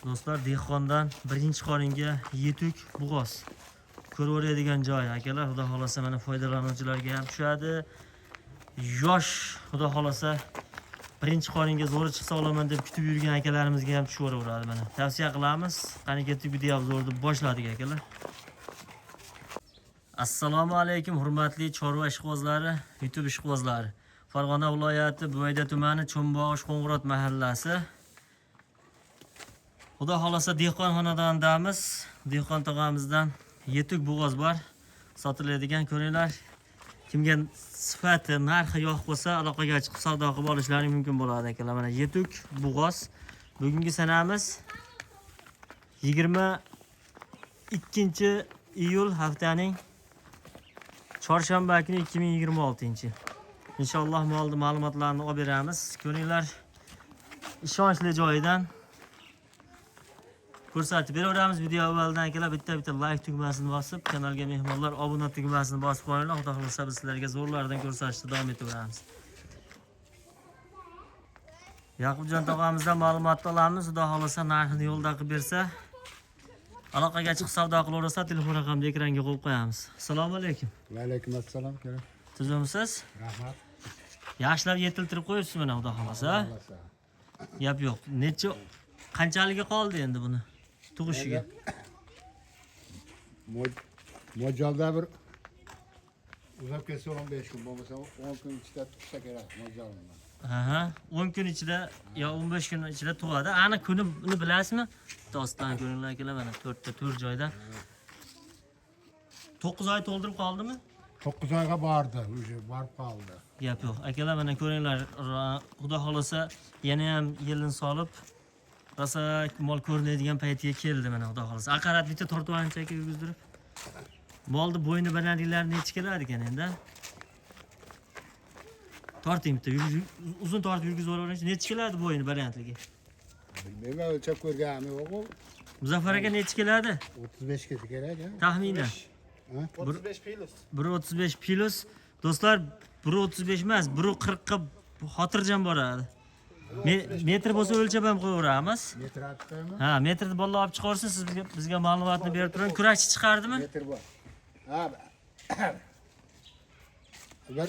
Do'stlar, dehqondan birinchi qoringa yetuk bo'g'oz. Ko'raveradigan joy akalar, xudo xolasa mana foydalanuvchilarga ham tushadi. Yosh, xudo xolasa birinchi qoringa zo'ri chiqsa olaman deb kutib yurgan akalarimizga ham tushaveraveradi mana. Tavsiya qilamiz. Qani ketdik, video zo'r deb boshladik akalar. Assalomu alaykum hurmatli chorva ishqibozlari, YouTube ishqibozlari. Farg'ona viloyati Buvayda tumani Cho'mbog'ish Qo'ng'irot mahallasi. Xudo xolasa dehqon xonadonidamiz. Dehqon tog'amizdan yetuk bo'g'oz bor. Sotiladigan, ko'ringlar. Kimga sifati, narxi yoqib qolsa, aloqaga chiqib savdo qilib olishlari mumkin bo'ladi akalar. Mana yetuk bo'g'oz. Bugungi sanamiz 22 iyul, haftaning chorshanba kuni, 2026. Inshaalloh molni ma'lumotlarni olib beramiz. Ko'ringlar, ishonchli joyidan ko'rsatib beraveramiz. Video avvalidan akalar bitta bitta like tugmasini bosib, kanalga mehmonlar obuna tugmasini bosib qo'yinglar. Xudo xohlasa biz sizlarga zo'rlardan ko'rsatishda davom etaveramiz. Yaqubjon tog'amizdan ma'lumotni olamiz. Xudo xohlasa narxini yo'lda qilib bersa, aloqaga chiqib savdo qilaversa, telefon raqamini ekranga qo'yib qo'yamiz. Assalomu alaykum. Va alaykum assalom, kerak. Tuzukmisiz? Rahmat. Yaxshilab yetiltirib qo'yibsiz mana, xudo xohlasa. Xohlasa. Gap yo'q. Necha, qanchaligi qoldi endi buni tug'ishiga? Mo'ljalda bir uzab ketsa 15 kun, bo'lmasa 10 kun ichida tug'sa kerak mo'ljalni. Aha, 10 kun ichida yo 15 kun ichida tug'adi. Aniq kuni buni bilasizmi? Doston ko'ringlar akalar, mana to'rtta to'rt joyda. 9 oy to'ldirib qoldimi? 9 oyga bordi, уже borib qoldi. Gap yo'q. Akalar, mana ko'ringlar, xudo xolasa yana ham yelin solib rosa mol ko'rinadigan paytiga keldi mana, xudo xolasa. Aqarat bitta tortib olingchi aka, yurgizdirib. Molni bo'yni balandliklari nechi keladi ekan endi? Torting bitta, uzun tortib yurgizib yuboringchi. Nechi keladi bo'yni balandligi? Bilmayman, o'lchab ko'rganim yo'q u. Muzaffar aka, nechi keladi? 35 kelsa kerak, ha? Taxminan. Ha? 35 plus. 1.35 plus. Do'stlar, 1.35 emas, 1.40 ga xotirjam boradi. Metr bo'lsa o'lchab ham qo'yaveramiz. Metr atdimi? Ha, metrni bolalar olib chiqarsin, siz bizga ma'lumotni berib turing. Kurakchi chiqardimi? Metr bor. Ha. Bir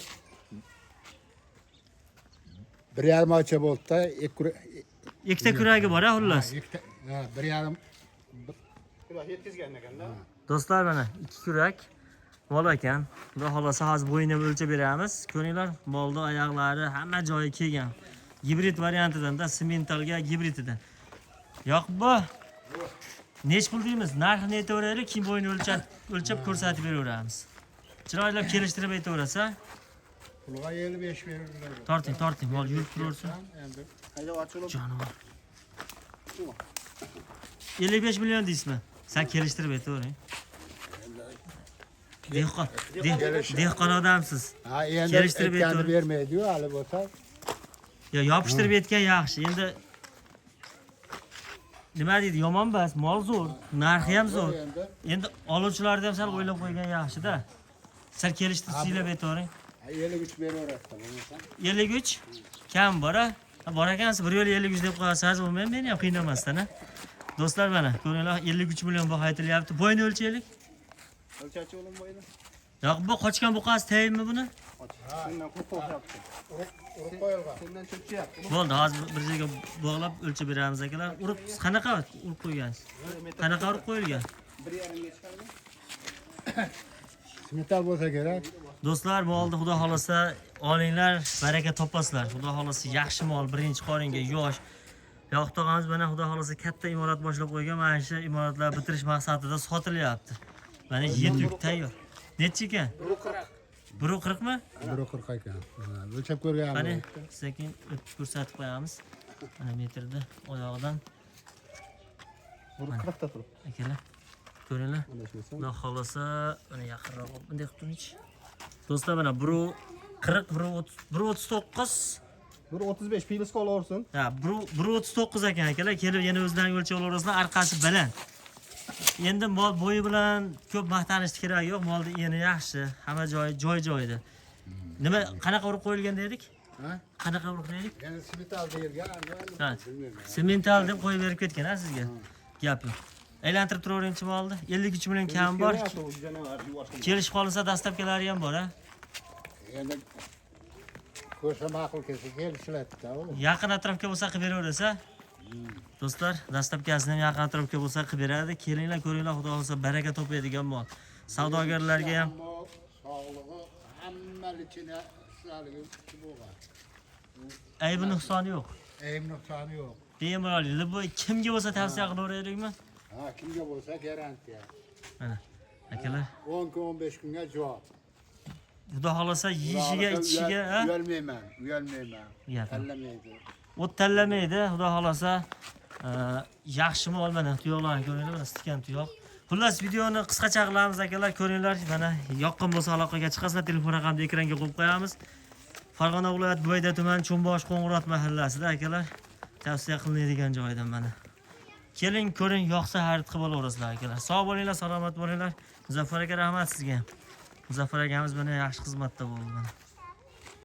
bir yarim oycha bo'ldi-da, Ikkita kuragi bor, ha, xullas. Ha, ikkita, ha, bir yarim. Kurak yetkazgan ekanda. Do'stlar, mana ikki kurak mol ekan. Xudo xolasa hozir bo'yini ham o'lchab beramiz. Ko'ringlar, molni oyoqlari hamma joyi kelgan. Gibrid variantidan-da, simentalga gibrididan. Yoqub, nech pul deymiz? Narxini aytaveraylik, keyin bo'yini o'lchab ko'rsatib beraveramiz. Chiroylab kelishtirib aytaverasiz. Pulga 55 beriladi. Torting, torting, mol yurib turaversin. Endi Haydovchi Jonivor. 55 million deysizmi? Sen kelishtirib aytavering. Dehqon, dehqon odamsiz. Ha, endi Kelishtirib aytganini aytaver. bermaydi-yu, hali bo'lsa. Yo, yopishtirib aytgan yaxshi. Endi nima deydi, yomon emas, mol zo'r, narxi ham zo'r. Endi Endi oluvchilarni ham sal o'ylab qo'ygan yaxshi-da. Sal kelishtirib siylab aytavering. Ha, 53 beraveradi bo'lmasa. 53 kam bor, a? Ha, bor ekansiz, bir yo'l 53 deb qo'yasangiz bo'lmaydi, meni ham qiynamasdan, a? Do'stlar, mana ko'ringlar, 53 million baho aytilyapti. Bo'yni o'lchaylik. O'lchavchi o'lim bo'yni. Yo'q, bu qochgan buqasi tayinmi buni? Sendan qo'rqyapti. Urib qo'yilgan. Sendan cho'chiyapti. Bo'ldi, hozir bir joyga bog'lab o'lchab beramiz akalar. Urib qanaqa urib qo'ygansiz? Qanaqa urib qo'yilgan? Bir yarimga chiqardi. Simental bo'lsa kerak. Do'stlar, molni xudo xolasa olinglar, baraka topasizlar. Xudo xolasa yaxshi mol, birinchi qoringa yosh. Yoqub tog'amiz mana xudo xolasa katta imorat boshlab qo'ygan. Mana shu imoratlar bitirish maqsadida sotilyapti. Mana yetuk tayyor. Nechi ekan? 1.40. 1.40 mi? 1.40 ekan. Ha, o'lchab ko'rganim Qani, yo'q. sekin o'tib ko'rsatib qo'yamiz. Mana metrda oyog'idan 1.40 ta turibdi. Akalar. Ko'ringlar. Adashmasam. Xudo xolasa mana yaqinroq olib bunday qilib turingchi. Do'stlar, mana 1.40, 1.30, 1.39. 1.35 plusga olaversin. Ha, 1.39 ekan akalar. Kelib yana o'zlaring o'lchab olaverasizlar. Orqasi baland. Endi mol bo'yi bilan ko'p maqtanishni keragi yo'q. Molni eni yaxshi, hamma joyi joy joyida. Nima, qanaqa urib qo'yilgan dedik? Ha? Qanaqa urug' deylik? Endi simental deyilgan, Ha. bilmayman. Semental deb qo'yib berib ketgan ha sizga. Gap yo'q. Aylantirib turaveringchi molni. 53 million kam bor. Kelishib qolinsa dastavkalari ham bor ha. Endi ko'rsa ma'qul kelsa kelishiladi-da u. Yaqin atrofga bo'lsa qilib beraverasiz ha. Do'stlar, dastavkasini ham yaqin atrofga bo'lsa qilib beradi. Kelinglar, ko'ringlar, xudo xohlasa baraka topadigan mol. Savdogarlarga ham Ammo sog'lig'i hamma lichini shularga kuchi bo'lgan. aybi nuqsoni yo'q. Ayb nuqsoni yo'q. Bemalol, любой kimga bo'lsa tavsiya qilaveraylikmi? Ha, kimga bo'lsa garantiya. Mana akalar, 10 kun 15 kunga javob. xudo xohlasa yeyishiga, ichishiga, ha? Uyalmayman, uyalmayman. Gap yo'q. Tanlamaydi. O't tanlamaydi, xudo xohlasa. Yaxshi mol mana tuyoqlarni ko'ringlar, mana stikan tuyoq. Xullas videoni qisqacha qilamiz akalar, ko'ringlar. Mana yoqqan bo'lsa aloqaga chiqasizlar, telefon raqamini ekranga qo'yib qo'yamiz. Farg'ona viloyati Buvayda tumani Cho'nbosh Qo'ng'irot mahallasida akalar tavsiya qilinadigan joydan mana. Keling, ko'ring, yoqsa xarid qilib olaverasizlar akalar. Sog' bo'linglar, salomat bo'linglar. Muzaffar aka rahmat sizga. Muzaffar akamiz mana yaxshi xizmatda bo'ldi mana.